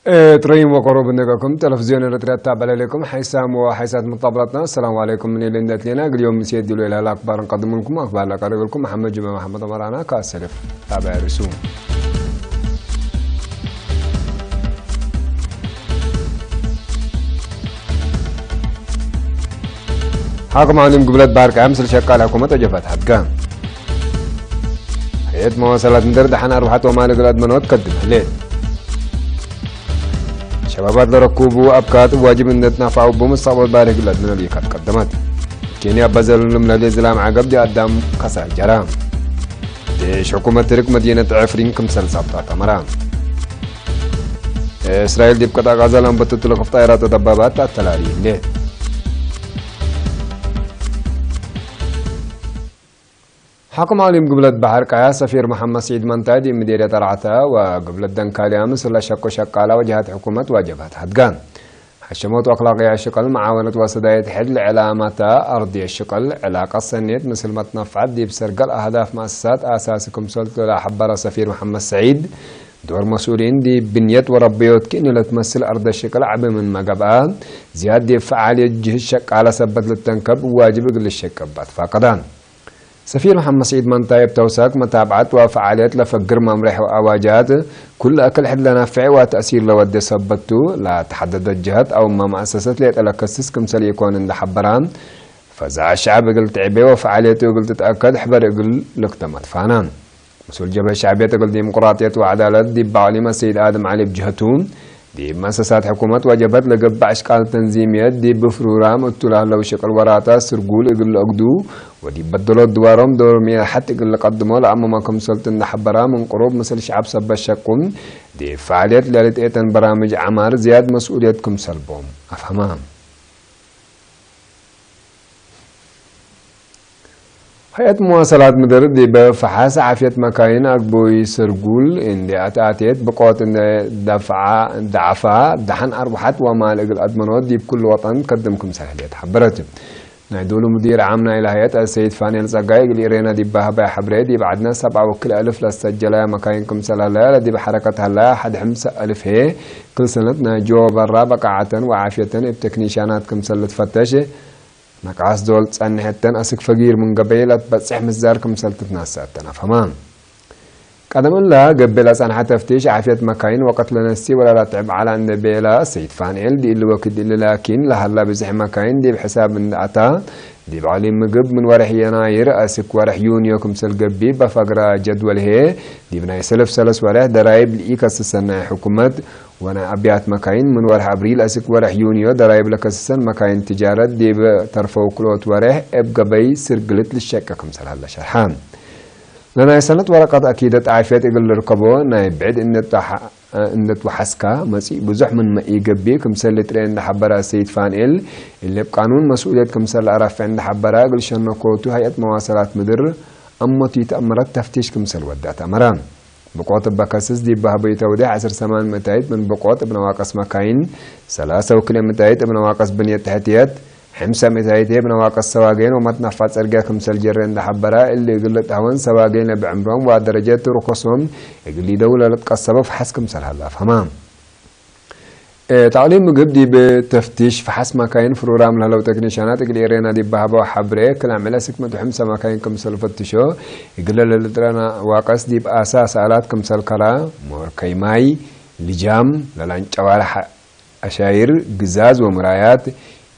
ኤርትራዊ መቆረብ እንደቀኩም ቴሌቪዝዮን ኤርትራ ተባለለኩም ሓይሳም ወሓይሳት መጣብራትና። ሰላም ዓለይኩም። ምን ኢለ እንደትሌና ግልዮም ምስ የድሉ ኢላ ኣክባር ንቀድምልኩም። ኣክባር ላቀርብልኩም መሓመድ ጅማ መሓመድ ኣመራና ካሰልፍ ታባያ ርሱ። ሓኩም ዓሊም ግብለት ባህር ቀያም ስል ሸቃል ሕኩመት ኣጀፋት ሓድጋ። ሕየት መዋሰላት እንደር ደሓን ኣርባሓት ወማል እግል ኣድመኖት ከድም ህሌት። ሸባባት ለረኩቡ ኣብካት ዋጅብ እንደትናፋዑ ብሙስታቅበል ባር እግል ኣድመኖ ልኢካት ቀደመት። ኬንያ በዘሉን ልምለሌ ዝላም ዓገብ ዲ ኣዳም ከሳር ጀራ። ዴሽ ሕኩመት ትርክ መዲነት ዕፍሪን ክምሰል ሳብታ ተመራ። እስራኤል ዲብ ቀጣ ጋዛ ላምበትቱ ለክፍ ጣይራት ወደባባት ኣተላሊ እንዴት። ሓኩም ዓሊም ግብለት ባሕር ቃያ ሰፊር መሓመድ ስዒድ መንታይ ዲብ ምዴርያ ጠራዕታ ወግብለት ደንካልያ ምስላ ሸኮ ሸቃላ ወጀሃት ሕኩመት ዋጀባት ሃድጋን። ሓሸሞት ወኣክላቅያ ሽቅል መዓወነት ወሰዳየት ሕድ ልዕላ ማታ ኣርድየ ሽቅል ዕላቀ ሰኔት ምስል መትነፍዓት ዲብ ሰርገል ኣህዳፍ መኣሰሳት ኣሳሲ ክምሰልቱ ለሓበረ ሰፊር መሓመድ ስዒድ፣ ዶር መስኡሊን ዲብ ብንየት ወረበዮት ክእኒ ለትመስል ኣርደ ሽቅል ዓቢ ምን መገብኣ፣ ዝያድ ዲብ ፈዓልየት ጅህድ ሸቃለ ሰበት ልተንከብ ዋጅብ እግል ልሸቀባት ፋቀዳን። ሰፊር መሓመድ ስዒድ መንታይ እብ ተውሳክ መታብዓት ወፈዓልየት ለፈግር መምርሕ ወኣዋጃት፣ ኩሉ ኣክል ሕድ ለናፍዕ ወተእሲር ለወደ ሰበቱ፣ ለተሓደደት ጀሀት ኣውመ መኣሰሰት ሌጠ ለከስስ ክምሰል ኢኮን እንደ ሐበራ፣ ፈዛዐ ሸዐብ እግል ትዕቤ ወፈዓልየቱ እግል ትትኣከድ ሕበር እግል ልክተመት ፋና። መስኡል ጀብሀት ሸዕብየት እግል ዲሞቅራጥየት ወዐዳለት ዲብ ባዕሊም ኣሰይድ ኣደም ዓሊ እብ ጀሀቱ፣ ዲብ መእሰሳት ሕኩመት ወጀብሀት ለገብእ ኣሽቃል ተንዚምየት ዲብ ብፍሩራም እቱ ለህለው ሽቅል ወራታ ስርጉል እግል ለአግዱ ወዲብ በደሎ ድዋሮም ዶር ሜርሐት እግል ልቀድሞ ለአመመ ክምሰልቱ እንደ ሐበራ ምን ቅሩብ ምስል ሸዐብ ሰበት ሸቁ ዲብ ፈዓልየት ለልትኤተን በራምጅ ዐማር ዝያድ መስኡልየት ክምሰል ቦም አፍሀማ። ሀይአት መዋሰላት ምድር ዲብ ፈሓስ ዓፍየት መካይን አግቦይ ስርጉል እንዴ አትአቴት ብቆት እንዴ ደፍዓ ደዓፋ ደሓን አርቡሓት ወማል እግል አድመኖት ዲብ ኩሉ ወጠን ከድም ክምሰል ህሌት ሐበረት። ናይ ዶሉ ሙዲር ዓም ናይላ ሀይአት አሰይድ ፋኔል ጸጋይ እግል ኢሬና ዲብ በሀባይ ሐብሬ ዲብ ዓድና ሰብዓ ወክል አልፍ ለሰጀላያ መካይን ክምሰል ሀለያ ለዲብ ሐረከት ሀለያ ሐድ ሕምሰ አልፍ ሄ ክል ሰነት ናይ ጆ በራ በቃዓተን ወዓፍየተን እብ ቴክኒሻናት ክምሰል ልትፈተሽ መቃስ ዶል ጸንሐተን አስክ ፈጊር ምን ገበይ ለትበጽሕ ምዛር ክምሰል ትትናሰአተን አፈማ። ቀደም እላ ገቤ ለጸንሐ ተፍቲሽ ዓፍየት መካይን ወቀት ለነሲ ወላ ለትዕብ ዐላ እንደ ቤላ ሰይድ ፋንኤል ዲእሊ ወክድ እሊ ላኪን ለሀላ ብዝሕ መካይን ዲብ ሕሳብ እንደ አታ ዲብ ዐሊ ምግብ ምን ወርሕ የናይር አስክ ወርሕ ዩንዮ ክምሰል ገቢ በፈግራ ጀድወል ህዬ ዲብ ናይ ሰለፍ ሰለስ ወርሕ ደራይብ ልኢከስሰ ናይ ሕኩመት ወናይ አብያት መካይን ምን ወርሕ አብሪል አስክ ወርሕ ዩንዮ ደራይብ ለከስሰን መካይን ትጃረት ዲብ ተርፈው ክልኦት ወርሕ እብ ገበይ ስርግልት ልሸቀ ክምሰል ሀለ ሸርሐ። ለናይ ሰነት ወረቀት አኪደት ዓፍየት እግል ልርከቦ ናይ ብዕድ እንዴት ወሐስካ መጺእ ብዙሕ ምን መኢገብእ ክምሰል ልትርኤ እንደ ሐበረ ሰይድ ፋንኤል፣ እሊ እብ ቃኑን መስኡልየት ክምሰል ለአረፍዕ እንደ ሐበረ እግል ሸነኮቱ ሀይአት መዋሰላት ምድር አሞት ኢተአመረት ተፍቲሽ ክምሰል ወዳት አመረ። ብቆት እበ ከስስ ዲብ በህበዩ ተውዴሕ ዐስር ሰማን ምእታይት ምን ብቆት እብ ነዋቅስ መካይን፣ ሰላሰ ወክልኤ ምእታይት እብ ነዋቅስ ብንየት ተሕትየት፣ ሕምሰ ምእታይት እብ ነዋቅስ ሰዋጌን ወመትነፋ ጽርግያ ክምሰል ጀሬ እንደ ሐበራ፣ እሊ እግል ልትአወን ሰዋጌን እብ ዕምሮም ወደረጀት ርኮሶም እግል ሊደው ለልትቀሰበ ፈሐስ ክምሰል ሀላ ፈህማ። ተዕሊም ምግብ ዲብ ተፍቲሽ ፈሓስ መካይን ፍሩራም ለህለው ቴክኒሻናት እግል ኤሬና ዲብ በሀበው ሐብሬ፣ ክላም ዕለ ስክመት ወሕምሰ መካይን ክምሰል ፈትሾ፣ እግለ ለልጥረና ዋቀስ ዲብ አሳስ አላት ክምሰል ከራ፣ ሞርከይ ማይ፣ ልጃም፣ ለላን ጨዋርሕ አሻይር፣ ግዛዝ ወምራያት፣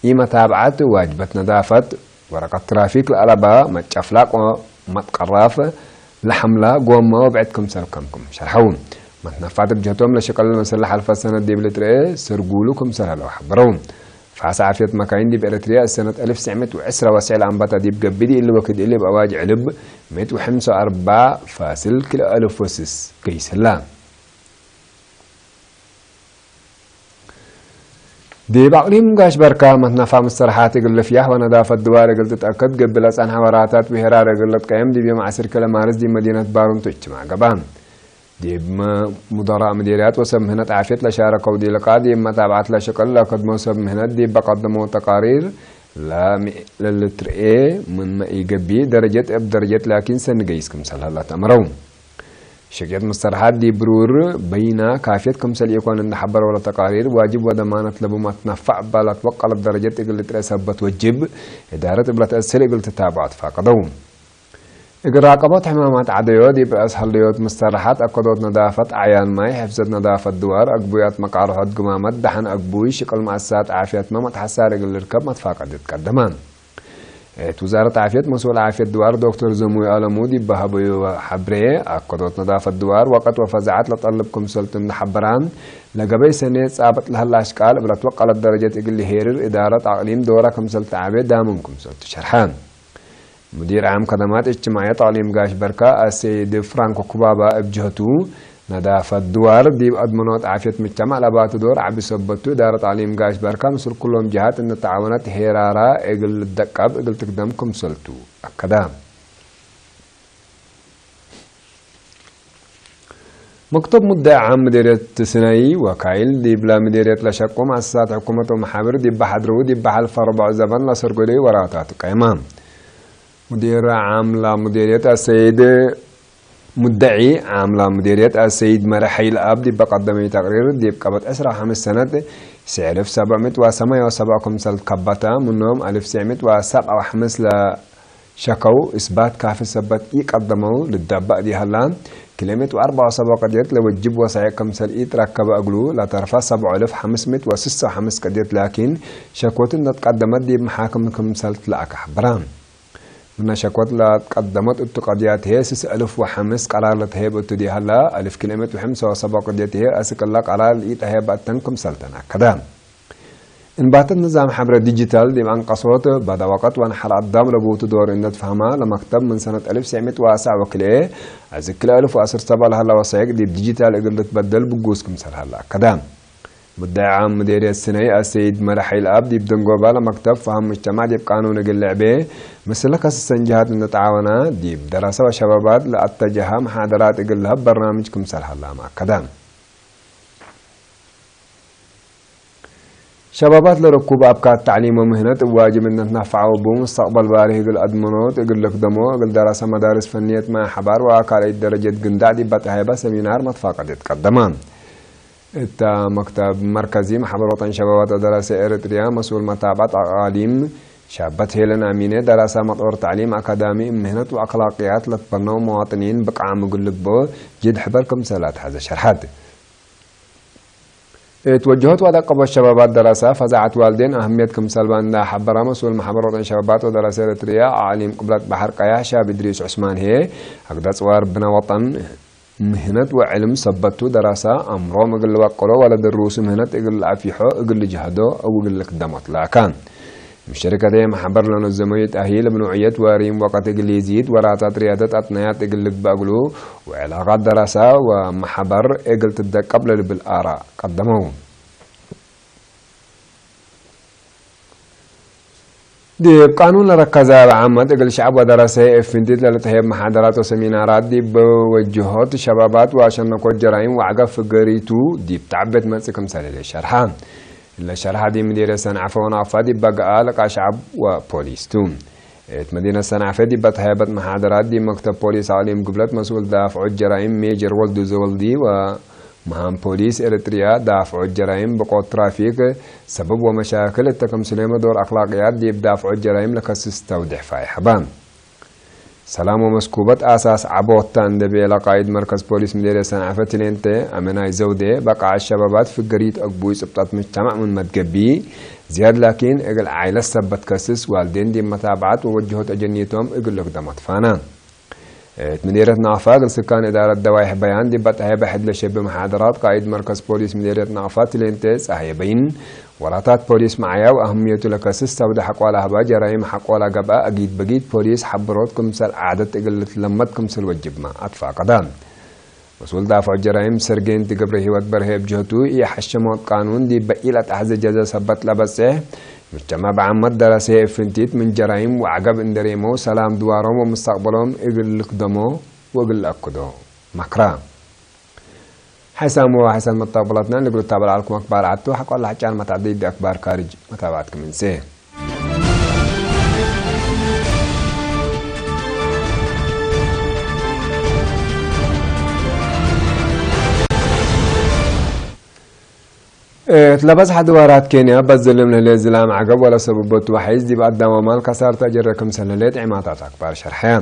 ኢመታብዓት ዋጅበት ነዳፈት፣ ወረቀት ትራፊክ ለአለባ መጨፍላቅ ወመትቀራፍ ለሐምላ ጎማ ወብዕድ ክምሰል ከምኩም ሸርሐው። መትነፋት እብ ጀህቶም ለሽቀል መሰል ለሐልፈ ሰነት ዲብ ልትርኤ ስርጉሉ ክምሰል ሀለው ሐበረው። ፋስ ዓፍየት መካይን ዲብ ኤረትርያ እሰነት አልፍ ትስዕ ምእት ወዕስራ ወስዕ ለአንበታ ዲብ ገብእ ዲእሊ ወክድ እሊ እብ አዋጅ ዕልብ ምእት ወሐምሳ ወአርባዕ ፋስል ክልኤ አልፍ ወስስ ገይስ ህላ። ዲብ ኣቕሊም ጋሽ በርካ መትነፋ ምስተርሓት እግል ልፍያሕ ወነዳፈት ድዋር እግል ትጠከት ገብል ኣጻንሐ ወራታት ብሄራር እግል ልጥቀየም ዲብ ዮም ዓስር ክለ ማርስ ዲብ መዲነት ባሩንቱ እጅትማዕ ገብአ። ዲብ መ-፣ ሙደራእ ምዲርያት ወሰብ ምህነት ዓፍየት ለሻረከው ዲልቃ ዲብ መታብዓት ለሽቅል ለከድሞ ሰብ ምህነት ዲብ በቀደሞ ተቃሪር ለሚ-፣ ለልትርኤ ምን መኢገቢ ደረጀት እብ ደረጀት ላኪን ሰኒ ገይስ ክምሰል ሀላ ተእምረው። ሽቅየት ምስተርሓት ዲብ ብሩር በይና ካፍየት ክምሰል ኢኮን እንደ ሐበረ ወለ ተቃሪር ዋጅብ ወደማነት ለቡ መትነፋዕ ባላት ወቀለት ደረጀት እግል ልትርኤ ሰበት ወጅብ እዳረት እብለት እስል እግል ትታብዖ ትፋቀደው። እግል ራቀቦት ሕማማት ዓደዮ ዲብ ርእስ ሀልዮት ምስተርሓት ኣከዶት ነዳፈት ዓያን ማይ፣ ሕፍዘት ነዳፈት ድዋር፣ ኣግቡያት መቃርሖት ግማመት፣ ደሓን ኣግቡይ ሽቅል መኣሳት ዓፍያት መመት ሓሳር እግል ልርከብ መትፋቀድት ቀደማ። እት ውዛረት ዓፍየት መስኡል ዓፍየት ድዋር ዶክተር ዘሙይ ኣለሙ ዲብ በሀበዮ ሐብሬ፣ ኣከዶት ነዳፈት ድዋር ወቀት ወፈዛዓት ለጠልብ ክምሰልቱ እንደ ሐበራ፣ ለገበይ ሰኔ ጻብጥ ለሀላ ኣሽቃል እብለት ወቀለት ደረጀት እግል ሄርር እዳረት ኣቅሊም ዶራ ክምሰል ተዓቤ ዳምን ክምሰልቱ ሸርሐ። ሙዲር ዓም ከደማት እጅትማዕየት ኣቅሊም ጋሽ በርካ ኣሰይድ ፍራንኮ ኩባባ እብ ጀህቱ፣ ነዳፈት ድዋር ዲብ ኣድመኖት ዓፍየት ምጅተማዕ ለባቱ ዶር ዓቢ ሰበቱ፣ እዳረት ኣቅሊም ጋሽ በርካ ምስል ኩሎም ጀሃት እንተዓወነት ሄራራ እግል ልደቀብ እግል ትግደም ክምሰልቱ ኣከዳ። መክተብ ሙዳይ ዓም ምዴርየት ስነይ ወካይል ዲብላ ምዴርየት ለሸቁ መኣሰሳት ሕኩመት ወመሓብር ዲብ ባሕድርው ዲብ ሓልፍ ኣርብዖ ዘበን ለሰርጎደዩ ወራታት ቀይማ። ሙዲር ዓም ላ ሙዴርየት ኣሰይድ ሙደዒ ዓም ላ ሙዴርየት ኣሰይድ መረ ሐይል ኣብ ዲብ በቀደመይ ተቅሪር ዲብ ቀበት ዕስራ ወሐምስ ሰነት ስዕርፍ ሰብዕ ምት ወሰማንያ ወሰብዓ ክምሰል ከባታ ምኖም ኣልፍ ስዕ ምት ወሰብዓ ወሐምስ ለ ሸከው እስባት ካፊ ሰበት ኢቀደመው ልዳባእ ዲሀላ፣ ክልኤ ምት ወኣርብዓ ወሰብዓ ቀድየት ለወጅብ ወሳይቅ ከምሰል ኢትረከበ እግሉ፣ ለተርፋ ሰብዓ እልፍ ሐምስ ምት ወስሳ ወሐምስ ቀድየት ላኪን ሸኮት እንደትቀደመት ዲብ መሓክም ክምሰል ትለኣከ ሐበራ። ምነ ሸኮት ለትቀደመት እቱ ቀድያት ህየ ስስ እልፍ ወሐምስ ቀራር ለተሄብ እቱ ዲሀላ፣ እልፍ ክልኤ ምት ወሐምሳ ወሰብዓ ቀድየት ህየ አስቅላ ቀራር ኢጠሄበ እተን ክምሰል ተናከደ። እንባተት ንዛም ሐብረ ዲጂታል ዲብ አንቀሶት በዳ ወቀት ወንሐር አዳም ለቡቱ ዶር እንደ ትፈህማ ለመክተብ ምን ሰነት አልፍ ሰዕ ምት ወአስዕ ወክልኤ አዚ ክልኤ አልፍ ወአስር ሰባ ለሀላ ወሳይቅ ዲብ ዲጂታል እግል ልትበደል ብጉስ ክምሰል ሀላ አከደ። ሙዳይ ዓም ምዴርየት ስነይ አሰይድ መረ ሐይል አብ ዲብ ደንጎባ ለመክተብ ፈህም ምጅተማዕ ዲብ ቃኑን እግል ልዕቤ ምስለ ከስሰን ጀሃት እንተተዓወና ዲብ ደረሰ ወሸባባት ለአተጀሃ መሓደራት እግል ለሀብ በርናምጅ ክምሰል ሀላማ አከደ። ሸባባት ለረኩብ ኣብካት ተዕሊም ወምህነት እብ ዋጅብ እነትናፈዐው እቡ፣ ሙስተቅበል ባሪህ እግል አድመኖት እግል ልክደሞ፣ እግል ደረሰ መዳርስ ፈንየት ማይ ሐባር ወአካልአይት ደረጀት ግንዳዕ ዲብ በጠሀይበ ሰሚናር መትፋቀድየት ቀደመ። እታ መክተብ መርከዚ መሕበር ወጠን ሸባባት ወደረሰ ኤረትርያ መስኡል መታብዐት አቃሊም ሻበት ሄለን አሚነ፣ ደረሰ መጦር ተዕሊም አካዳሚ እብ ምህነት ወአክላቅያት ለትበነው መዋጥኒን ብቅዓም እግል ልግበኦ ጅድ ሕበር ክምሰል አትሐዘ ሸርሐት። እት ወጀሆት ወደቀቦት ሸባባት ደረሳ ፈዛዐት ዋልዴን አህምየት ክምሰልባ እንዳ ሐበራ መስኡል መሕበር ወጠን ሸባባት ወደረሰ ኤረትርያ ዓሊም ቅብለት በሐር ቀያሕ ሻብ እድሪስ ዑስማን ህዬ፣ አግደ ጽዋር ብነ ወጠን ምህነት ወዕልም ሰበቱ ደረሳ አምሮም እግል ልበቅሎ ወለድሩስ ምህነት እግል ለአፊሖ እግል ልጅሀዶ አው እግል ልክደሞ ትላካ። ምሽርካት መሓበር ለነዘመዩ ተእሂል እብ ንውዕየት ወሪም ወቀት እግል ይዚድ ወራታት ርያደት አጥናያት እግል ልግባእ እግሉ ወዕላቃት ደረሳ ወመሓበር እግል ትደቀብ ለልብል አራእ ቀደመው። ዲብ ቃኑን ለረከዘ አብ ዓመት እግል ሸዕብ ወደረሰ እብ ፍንቲት ለልትሀየብ መሓደራት ወሰሚናራት ዲብ ወጅሆት ሸባባት ወአሸነኮት ጀራይም ወዐገብ ፍገሪቱ ዲብ ተዕቤት መጽእ ክምሰል እለ ሸርሐ። እለ ሸርሐ ዲብ ምዲርየት ሰንዓፈ ወናቅፋ ዲብ በገአ ልቃ ሸዕብ ወፖሊስ ቱ። እት መዲነት ሰንዓፈ ዲብ በትሀየበት መሓደራት ዲብ መክተብ ፖሊስ አቅሊም ግብለት መስኡል ዳፍዖት ጀራይም ሜጀር ወልዱ ዘወልዲ ወመሃም ፖሊስ ኤረትርያ ዳፍዖት ጀራይም ብቆት ትራፊክ ሰበብ ወመሻክል እተ ከም ስሌመ ዶር አክላቅያት ዲብ ዳፍዖት ጀራይም ለከስስ ተውድሕ ፋይሐባ። ሰላም ወመስኩበት አሳስ ዐቦታ እንደ ቤለ ቃይድ መርከዝ ፖሊስ ምዴርየት ሰንዓፈ ትሌንተ አመናይ ዘውዴ፣ በቃ አሸባባት ፍገሪት አግቡይ ጽብጠት ምጅተማዕ ምን መትገቢ ዝያድ ላኪን እግል ዓይለት ሰበት ከስስ ዋልዴን ዲብ መታብዓት ወወጅሆት አጀኒቶም እግል ልክደሞ ትፋና። እት ምዴርየት ናቅፋ እግል ስካን እዳረት ደዋይሕ በያን ዲብ በጠሀ በሕድ ለሸቢ መሓደራት ቃይድ መርከዝ ፖሊስ ምዴርየት ናቅፋ ትሌንተ ጸሃየ በይን ወራታት ፖሊስ መዓያው አህምየቱ ለከስስ ሰብደ ሐቆላ ህባ ጀራይም ሐቆላ ገብአ አጊድ በጊድ ፖሊስ ሐብሮት ክምሰል ዓደት እግል ልትለመድ ክምሰል ወጅብማ አትፋቀዳ። መስኡል ዳፍዕ ጀራይም ሰርጌንት ገብረ ህይወት በርሀ ብጅህቱ፣ የሐሸሞት ቃኑን ዲበ ኢላ ጣሕዘ ጀዘ ሰበት ለበጽሕ፣ ምርቸማ ብዓመት ደረሰ ፍንቲት ምን ጀራይም ወዐገብ እንደሬሞ ሰላም ድዋሮም ወምስተቅበሎም እግል ልክደሞ ወእግል ለአክዶ። መክራ። ሓይሳሞ ሓይሳን መጣበላትና ንግሩ ታበል ዓልኩም ኣክባር ዓቱ ሓቋላ ሓጫን መታዕደይ ዲ ኣክባር ካርጅ መታባዕት ክምንሴ። እት ለበዝሐ ድዋራት ኬንያ በዝልም ለህሌት ዝላም ዓገብ ወለ ሰብቦቱ ዋሒዝ ዲብ ኣዳማማል ከሳርታ ጀረ ክምሰል ለህሌት ዒማታት ኣክባር ሸርሐያ።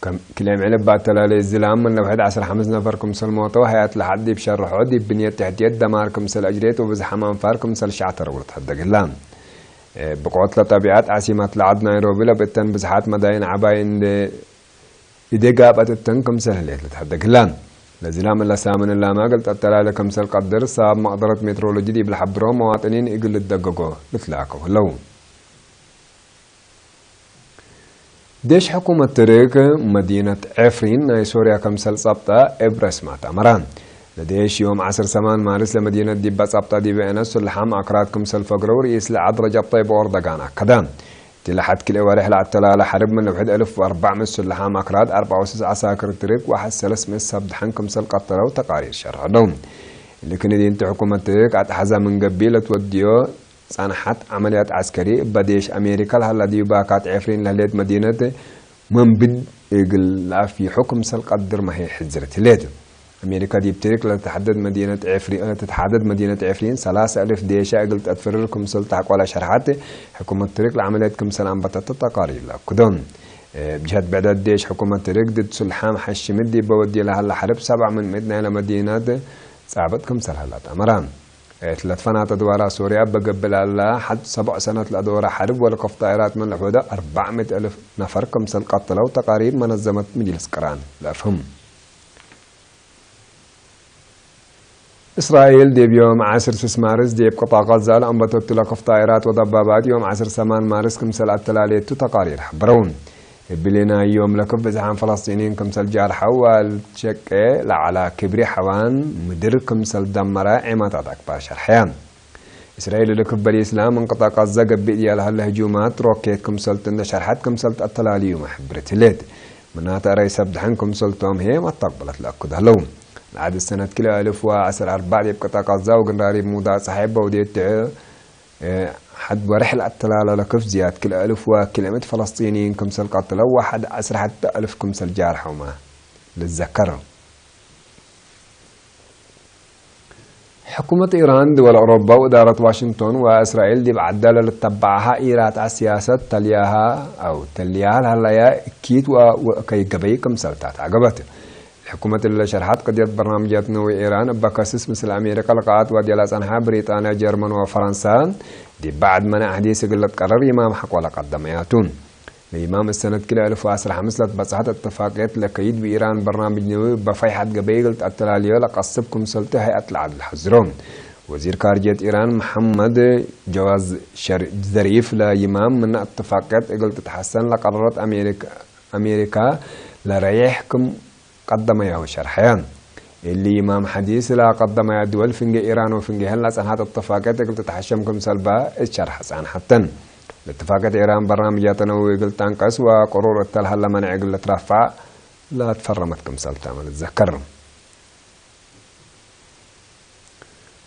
ከም ክሌም ዕልብ ኣተላለየ ዝላም ምን ነውሕድ ዓሰርተ ሓሙሽተ ነፈር ክምሰል ሞተው ሃያት ለሓድ ዲብ ሸርሖ ዲብ ብንየት ትሕትየት ደማር ክምሰል ኣጅሬት ወብዝሓም ኣንፋር ክምሰል ሻዕ ተረውር ተሐደግላ። ብቆት ለጠቢዓት ዓሲማት ለዓድ ናይሮቢ ለብእተን ብዝሓት መዳይን ዓባይ እንደ ኢዴጋ በትተን ክምሰል ህሌት ለተሐደግላ። ለዝላም እለ ሳምን እላማ ገልጠ ኣተላለ ክምሰል ቀድር ሳብ መቅደረት ሜትሮሎጂ ዲብ ለሐብሮ መዋጥኒን እግል ልደገጎ ልትላከው ህለው። ዴሽ ሕኩመት ትርክ መዲነት ዔፍሪን ናይ ሶርያ ከምሰል ጸብጠ እብ ረስማት ኣመራ። ለዴሽ ዮም ዓስር ሰማን ማርስ ለመዲነት ዲበ ጸብጠ ዲበ ኤነት ሱልሓም ኣክራድ ክምሰል ፈግረው ርኢስ ለዓድ ረጀብ ጠይብ ኦርደጋን ኣከደ። እቲ ለሓድ ክልኤ ወሬሕ ለኣተላለ ሐርብ ምን ነውሕድ እልፍ ወኣርባዕ ምእት ሱልሓም ኣክራድ ኣርባዓ ወስስ ዓሳክር ትርክ ወሓድ ሰለስ ምእት ሰብ ድሐን ክምሰል ቀተለው ተቃሪር ሸርሐ ኣለው። ልክን ዲንቲ ሕኩመት ትርክ ኣትሓዛ ምን ገቢል ለትወድዮ ጸንሓት ዓመልያት ዐስከሪ እበ ዴሽ ኣሜሪካ ለሀላ ዲዩ ባካት ዔፍሪን ለህሌት መዲነት መንብድ እግል ለኣፊሑ ክምሰል ቀድር ማሄ ሕዝርት ህሌት። ኣሜሪካ ዲብ ትሪክ ለተትሓደድ መዲነት ዔፍሪ-፣ ለተትሓደድ መዲነት ዔፍሪን ሰላሳ እልፍ ዴሻ እግል ጠትፍርር ክምሰል ተሕቆላ ሸርሓት ሕኩመት ትሪክ ለዓመልያት ክምሰል ኣንበተት ተቃሪር ለኣኩዶም። ብጀሀት ብዕደት ዴሽ ሕኩመት ትሪክ ድድ ሱልሓም ሓሽምት ዲበ ወዲ ለሀላ ሐርብ ሰብዓ ምን ምእት ናይለ መዲነት ጻብጥ ክምሰል ሀላት ኣመራ። እት ለትፈናተ ድዋራ ሶርያ በገብእ ላላ ሐድ ሰቦዕ ሰነት ለአድወረ ሐርብ ወለከፍ ጣይራት ምን ለሕወደ አርባዕ ምእት እልፍ ነፈር ክምሰል ቀተለው ተቃሪር መነዘመት ምጅልስ ቅራን ለአፍህም። እስራኤል ዲብ ዮም ዓስር ስስ ማርስ ዲብ ቅጣ ቀዛ ለአንበተቱ ለከፍ ጣይራት ወደባባት ዮም ዓስር ሰማን ማርስ ክምሰል አተላለየቱ ተቃሪር ሐበረው። እብሊ ናይ ዮም ለክፍ ብዝሓም ፈለስጢኒን ክምሰል ጃርሐው ወልትሸቄ ለዓላ ክብሪ ሐዋን ምድር ክምሰል ደመረ ዔማታት ኣክባር ሸርሐያ። እስራኤል ለክፍ በሊ እስላም እንቅጣ ቀዛ ገብእ ዲያ ለሀለ ህጁማት ሮኬት ክምሰል ትንደ ሸርሐት ክምሰል ተተላልዩ መሕብርት ህሌት። ምናተ ረይ ሰብ ድሐን ክምሰል ቶም ሄም ኣታቅበለት ለአኩድ ህለው። ለዓድ ሰነት ክልኤ እልፍ ወዐስር አርባዕ ዲብ ቅጣ ቀዛ ወግንራሪ ሙዳ ጸሓይ በውዴት ትዕ እ፣ ሐድ ወርሕ ለአተላለ ለክፍ ዝያድ ክልኤ እልፍ ወክልኤ ምእት ፈለስጢኒን ክምሰል ቀትለው ወሐድ ዐስራ ሐተ እልፍ ክምሰል ጃርሐውማ ልዘከር። ሕኩመት ኢራን፣ ድወል አውሮባ ወእዳረት ዋሽንግቶን ወእስራኤል ዲብ ዓዳ ለልተበዓሃ ኢራትዓ ሲያሰት ተልያሃ አው ተልያሃ ለሀለያ እኪት ወ-፣ ወእከይ ገበይ ክምሰልታት አገበት። ሕኩመት እለ ሸርሓት ቅድየት በርናምጃት ነዊ ኢራን እበ ከስስ ምስል ኣሜሪካ ለቃኣት ዋድያ ላጸንሓ ብሪጣንያ፣ ጀርመን ወፈረንሳ ዲብ በዓድ መነ ኣሕዲስ እግል ለትቀረር ይማም ሐቆለ ቀደመያቱ። ለይማም እሰነት ክልኤ እልፍ ወዐስር ሐምስ ለትበጽሐት እትፋቅየት ለከይድ ብኢራን በርናምጅ ነዊ እበ ፈይሐት ገበይ እግል ተአተላልዮ ለቀስብ ክምሰልቲ ሀይአት ለዓድ ለሐዝሮ። ወዚር ካርጅየት ኢራን መሐመድ ጀዋዝ ሸር-፣ ዘሪፍ ለይማም ምነ እትፋቅየት እግል ትትሐሰን ለቀረረት ኣሜሪካ፣ ኣሜሪካ ለረይሕ ክም ቀደመያሁ ሸርሐያ። እሊ ኢማም ሐዲስ ለቀደመያ ድወል ፍንጌ ኢራን ወፍንጌ ሀላ ጸንሐት እትፋቅየት እግል ትትሐሸም ክምሰልባ እት ሸርሐ ጸንሐተን። ለእትፋቅየት ኢራን በርናምጃተ ነዊ እግል ታንቀስ ወቅሩር እተ ለሀለ መነዕ እግል ልትረፋዕ ለትፈረመት ክምሰልታ ልትዘከር።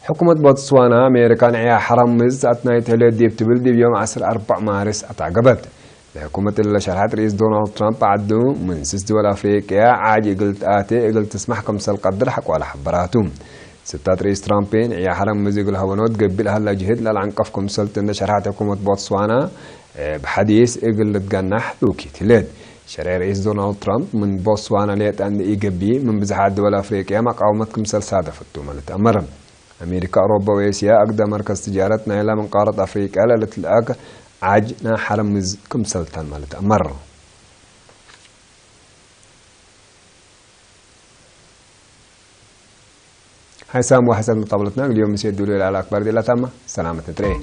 ሕኩመት ቦትስዋና፣ ኣሜሪካ ንዕያ ሐራምዝ ኣትናይ ተህሌት ዲብ ትብል ዲብ ዮም ዐስር አርባዕ ማርስ ኣትዓገበት። ለሕኩመት እለ ሸርሐት ርኢስ ዶናልድ ትራምፕ ዓዱ ምን ስስ ድወል አፍሪቅያ ዓጅ እግል ትኣቴ እግል ትስማሕ ክምሰል ቀድር ሐቋላ ሐበራቱ። ስታት ርኢስ ትራምፕ ንዕያ ሐራምዝ እግል ሀበኖት ገቢል ሀላ ጅህድ ለልዓንቀፍ ክምሰልት እንደ ሸርሐት ሕኩመት ቦትስዋና፣ ብሐዲስ እግል ልትገናሕ ልውኪት ህሌት። ሸርዒ ርኢስ ዶናልድ ትራምፕ ምን ቦትስዋና ሌጠ እንደ ኢገብይ ምን ብዝሓት ድወል አፍሪቅያ መቃወመት ክምሰል ሳደፈቱ ማለት አመረ። ኣሜሪካ፣ አውሮፓ ወኤስያ አግደ መርከዝ ትጃረት ናይላ ምን ቃረት አፍሪቅያ ለልትልአክ ዓጅ ናይ ሐረምዝ ክምሰልተን ማለት አመረ። ሓይሳም ወሓሳብ መጣብለትና እግልዮም ምሴ ዱሉ ኢላ አክባር ዴላታማ ሰላመት ንትረኤ።